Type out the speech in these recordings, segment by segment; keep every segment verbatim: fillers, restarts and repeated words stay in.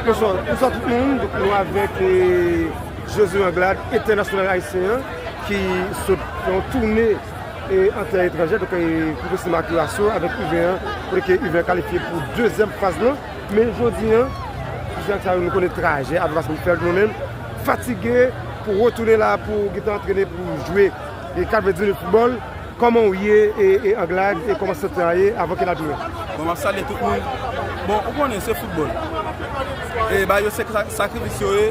Bonswa, bonswa tout moun. Donk, nou avèk eh, Josué Anglade, entènasyonal ayisyen an, ki sot fè yon toune eh, an tè etranjè. Donk, eh, pou festival Curaçao avèk U V an, kote ke U V an kalifye pou dezyèm faz lan. Men jodi an, Josué Anglade, nou konnen trajè, avè fason l fè l, nou menm, fatige pou retounen la, pou gentan antrene, pou jwe eh, kat vè di foutbòl. Kòman w ye e, e Anglade e kòman sante a ye avan ke n al pi lwen? Bon, m ap salye tout moun. Bon, ou konnen se foutbòl. E ba yo se sa- sakrifis yo ye.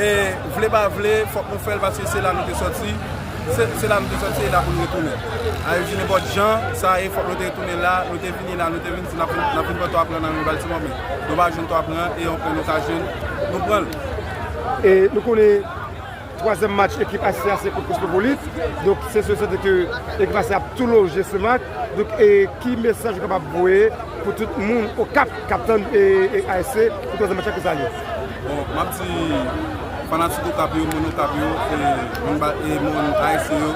E vle pa vle, fòk nou fè l paske se la nou te sòti. Se, se la nou te sòti, e la pou nou retounen. A yo di nenpòt jan, sa ye, fòk nou te retounen la, nou te vini la, nou te vin di n ap vin n ap vin pran twa pran nan men Baltimore, men nou pa jwenn twa pran, e yon pran nou ka jwenn, nou pran l. E nou konnen twazyèm match ekip A S C a se kont Cosmopolite. Donk, se sou sante ke ekip A S C ap tou loje Senmak. Donk, e ki mesaj ou kapab voye pou tout moun Okap k ap tann e, e A S C pou twazyèm match la, ki sa l ye? Bon, m ap di fanatik Okap yo, moun Okap yo, e moun, ba- e moun A S C yo,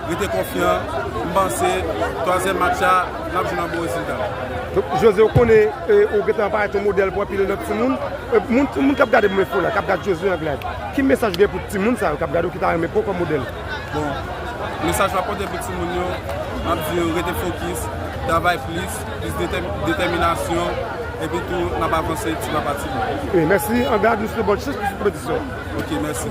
rete konfyan. M panse twazyèm match la, n ap jwenn yon bon rezilta. Donk, José, ou konnen e, ou gentan parèt yon modèl pou anpil lòt timoun. E, moun, moun k ap gade Mouvman Enfo la, k ap gade Josué Anglade, ki mesaj ou gen pou timoun sa yo k ap gade w ki ta renmen pran w kòm modèl? Bon, mesaj m ap pote pou timoun yo, m ap di yo rete fokis, travay plis, plis detè- detèminasyon, epi tou n ap avanse ti pa pa ti. Wi, mèsi Anglade, nou swete bòn chans pou tout konpetisyon. Ok, mèsi.